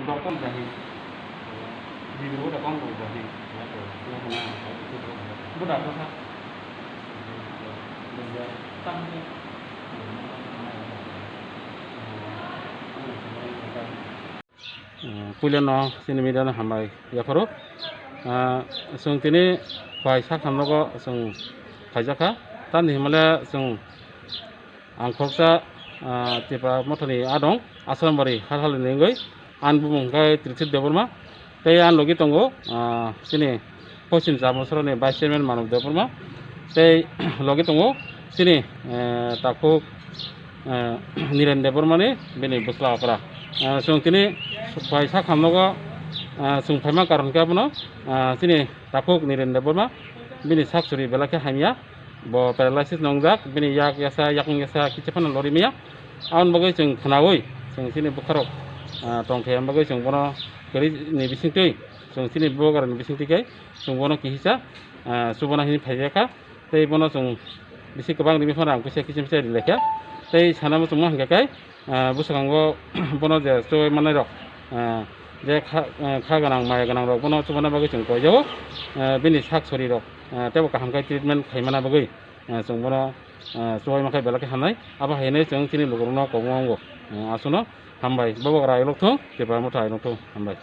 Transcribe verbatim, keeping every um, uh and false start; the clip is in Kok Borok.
Doktor jahi. Bibir bo doktor bo jahi. Bo doktor kha. Puila no chini media no hambai yapharo. Ah, chwng tini bai sak hamnogo chwng phaijakha. Tamni himale chwng Ang khoroksa, ah, Tipra Mothani adong, Asrambari Halhali ni wngwi, ani bumung khe Trithip Debbarma, tei ani logi tongo, ah, chini Poschim Chamrasarani Vice Chairman Manav Debbarma, tei logi tongo chini, eh, takhuk, eh, Niren Debbarmani bini bwsla okra. Ah, chwng tini bai sak hamnogo, ah, chwng phaima karon khe abono, ah, chini takhuk Niren Debbarma bini sak suri belai khe hamya. Bo paralysis nongjak, bini yak yasa, yakung yasa, kicha phano lori maya. Aboni bagwi chwng khwnaui, chwng chini bwkharok, ah, tongthai, aboni bagwi chwng bono kwrwi ni bisingtwi, chwng chini bubagrani bisingtwi khe chwng bono kihisa, ah, chubana hini phaijakha. Tei bono chwng bisi kwbang rimi phano ang kisa kichim sai rilekha. Tei sana muchungma hwnkha khe, ah, bwskango bono je choi manai rok, ah, je kha, ah, kha gwnang, maya gwnang rok bono chubana bagwi chwng koijao, ah, bini sak sori rok, ah, teibo kaham khe treatment khaimana bagwi, ah, chwng bono, ah, choi mankhe belai khe hamnai. Abo hai hinwi chwng chini lukurokno kobongo wngo. Ah, aswkno hambai, Bubagra ailok thung, Tipra Motha ailok thung, hambai.